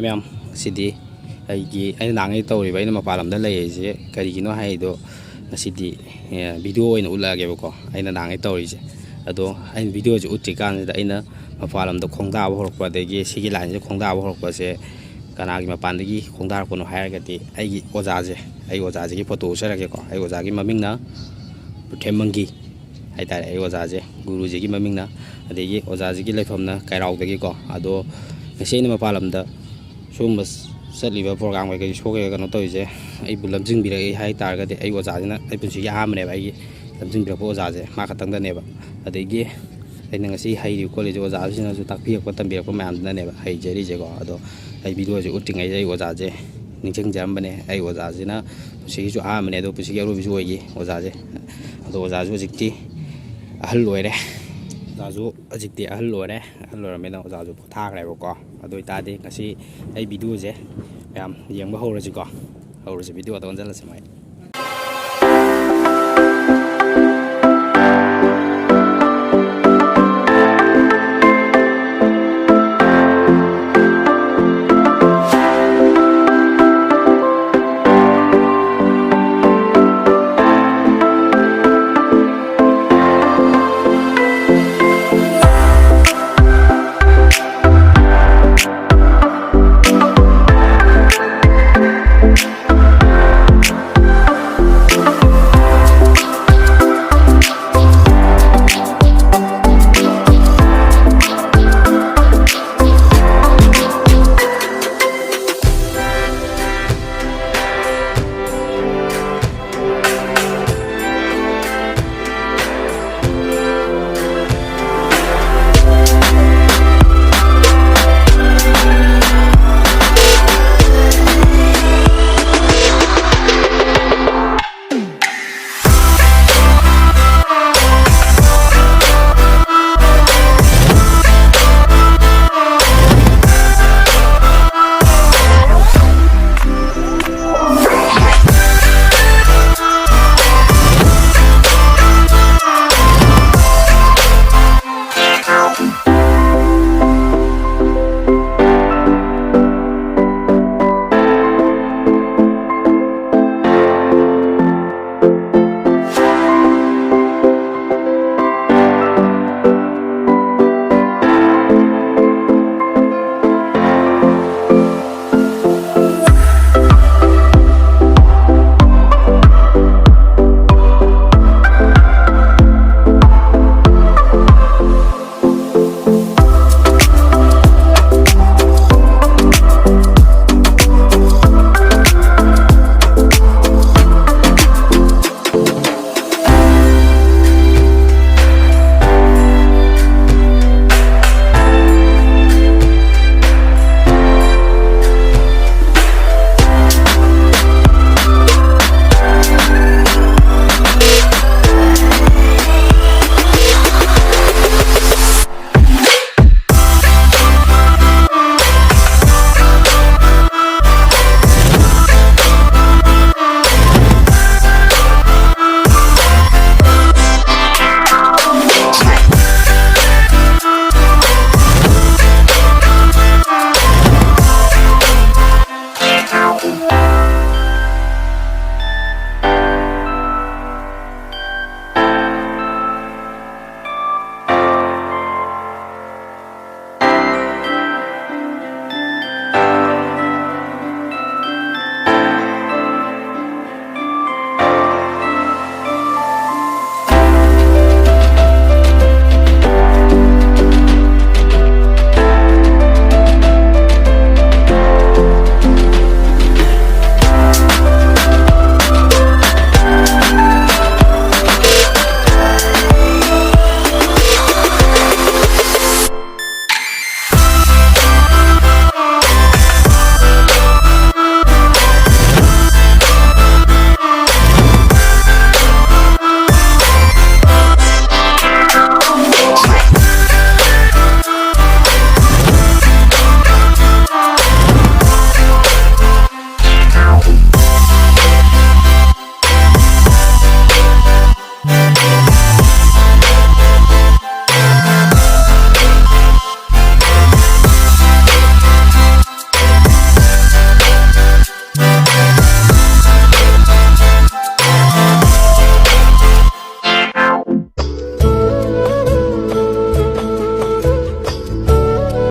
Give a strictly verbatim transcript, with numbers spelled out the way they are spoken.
ꯃꯌꯥꯝ, ꯉꯁꯤꯗꯤ ꯑꯩꯒꯤ, ꯑꯩꯅ ꯅꯍꯥꯟꯉꯩ ꯇꯧꯔꯤꯕ, ꯑꯩꯅ ꯃꯄꯥꯟ ꯂꯝꯗ ꯂꯩꯔꯤꯁꯦ ꯀꯔꯤꯒꯤꯅꯣ ꯍꯥꯏꯗꯣ ꯉꯁꯤꯗꯤ, ꯑꯦ, ꯚꯤꯗꯤꯑꯣ ꯑꯣꯏꯅ ꯎꯠꯂꯛꯑꯒꯦꯕꯀꯣ, ꯑꯩꯅ ꯅꯍꯥꯟꯉꯩ ꯇꯧꯔꯤꯁꯦ꯫ ꯑꯗꯣ ꯑꯩꯅ ꯚꯤꯗꯤꯑꯣꯁꯦ ꯎꯠꯇ꯭ꯔꯤꯀꯥꯟꯁꯤꯗ ꯑꯩꯅ ꯃꯄꯥꯟ ꯂꯝꯗ ꯈꯣꯡꯗꯥꯕ ꯍꯧꯔꯛꯄ, ꯑꯗꯒꯤ ꯁꯤꯒꯤ ꯂꯥꯏꯟꯁꯦ ꯈꯣꯡꯗꯥꯕ ꯍꯧꯔꯛꯄꯁꯦ ꯀꯅꯥꯒꯤ ꯃꯄꯥꯟꯗꯒꯤ ꯈꯣꯡꯗꯥꯔꯛꯄꯅꯣ ꯍꯥꯏꯔꯒꯗꯤ ꯑꯩꯒꯤ ꯑꯣꯖꯥꯁꯦ, ꯑꯩ ꯑꯣꯖꯥꯁꯤꯒꯤ ꯐꯣꯇꯣ ꯎꯠꯆꯔꯛꯀꯦꯀꯣ꯫ ꯑꯩ ꯑꯣꯖꯥꯒꯤ ꯃꯃꯤꯡꯅ ꯄꯨꯊꯦꯝ ꯃꯪꯒꯤ ꯍꯥꯏꯇꯥꯔꯦ, ꯑꯩ ꯑꯣꯖꯥꯁꯦ, ꯒꯨꯔꯨꯖꯤꯒꯤ ꯃꯃꯤꯡꯅ꯫ ꯑꯗꯒꯤ ꯑꯣꯖꯥꯁꯤꯒꯤ ꯂꯩꯐꯝꯅ ꯀꯩꯔꯥꯎꯗꯒꯤꯀꯣ꯫ ꯑꯗꯣ ꯉꯁꯤ ꯑꯩꯅ ꯃꯄꯥꯟ ꯂꯝꯗ ꯁꯤꯒꯨꯝꯕ ꯆꯠꯂꯤꯕ ꯄ꯭ꯔꯣꯒ꯭ꯔꯥꯝ ꯀꯩꯀꯩ ꯁꯣ ꯀꯩꯀꯩ ꯀꯩꯅꯣ ꯇꯧꯔꯤꯁꯦ ꯑꯩꯕꯨ ꯂꯝꯖꯤꯡꯕꯤꯔꯛꯏ ꯍꯥꯏ ꯇꯥꯔꯒꯗꯤ, ꯑꯩ ꯑꯣꯖꯥꯁꯤꯅ, ꯑꯩ ꯄꯨꯟꯁꯤꯒꯤ ꯑꯍꯥꯟꯕꯅꯦꯕ ꯑꯩꯒꯤ ꯂꯝꯖꯤꯡꯕꯤꯔꯛꯄ ꯑꯣꯖꯥꯁꯦ, ꯃꯥ ꯈꯛꯇꯪꯗꯅꯦꯕ꯫ ꯑꯗꯒꯤ ꯑꯩꯅ ꯉꯁꯤ ꯍꯩꯔꯤꯕ ꯈꯣꯠꯂꯤꯁꯦ ꯑꯣꯖꯥꯁꯤꯡꯅꯁꯨ ꯇꯥꯛꯄꯤꯔꯛꯄ, ꯇꯝꯕꯤꯔꯛꯄ ꯃꯌꯥꯝꯗꯨꯅꯅꯦꯕ ꯍꯩꯖꯔꯤꯁꯦꯀꯣ꯫ ꯑꯗꯣ ꯑꯩ ꯚꯤꯗꯤꯑꯣꯁꯦ ꯎꯠꯇ꯭ꯔꯤꯉꯩꯗ ꯑꯩ ꯑꯣꯖꯥꯁꯦ ꯅꯤꯡꯁꯤꯡꯖꯔꯝꯕꯅꯦ꯫ ꯑꯩ ꯑꯣꯖꯥꯁꯤꯅ ꯄꯨꯟꯁꯤꯒꯤꯁꯨ ꯑꯍꯥꯟꯕꯅꯦ, ꯑꯗꯣ ꯄꯨꯟꯁꯤꯒꯤ ꯑꯔꯣꯏꯕꯁꯨ ꯑꯣꯏꯈꯤ ꯑꯣꯖꯥꯁꯦ꯫ ꯑꯗꯣ ꯑꯣꯖꯥꯁꯨ ꯍꯧꯖꯤꯛꯇꯤ ꯑꯍꯜ ꯑꯣꯏꯔꯦ꯫ ꯑꯣꯖꯥꯁꯨ ꯍꯧꯖꯤꯛꯇꯤ ꯑꯍꯜ ꯑꯣꯏꯔꯦ꯫ ꯑꯍꯜ ꯑꯣꯏꯔꯕꯅꯤꯅ ꯑꯣꯖꯥꯁꯨ ꯄꯣꯊꯥꯈ꯭ꯔꯦꯕꯀꯣ꯫ ꯑꯗꯨ ꯑꯣꯏꯇꯥꯔꯗꯤ ꯉꯁꯤ ꯑꯩ ꯚꯤꯗꯤꯑꯣꯁꯦ ꯃꯌꯥꯝ ꯌꯦꯡꯕ ꯍꯧꯔꯁꯤꯀꯣ꯫ ꯍꯧꯔꯁꯤ, ꯚꯤꯗꯤꯑꯣꯗ ꯑꯣꯟꯁꯤꯜꯂꯁꯤ ꯃꯥꯏ꯫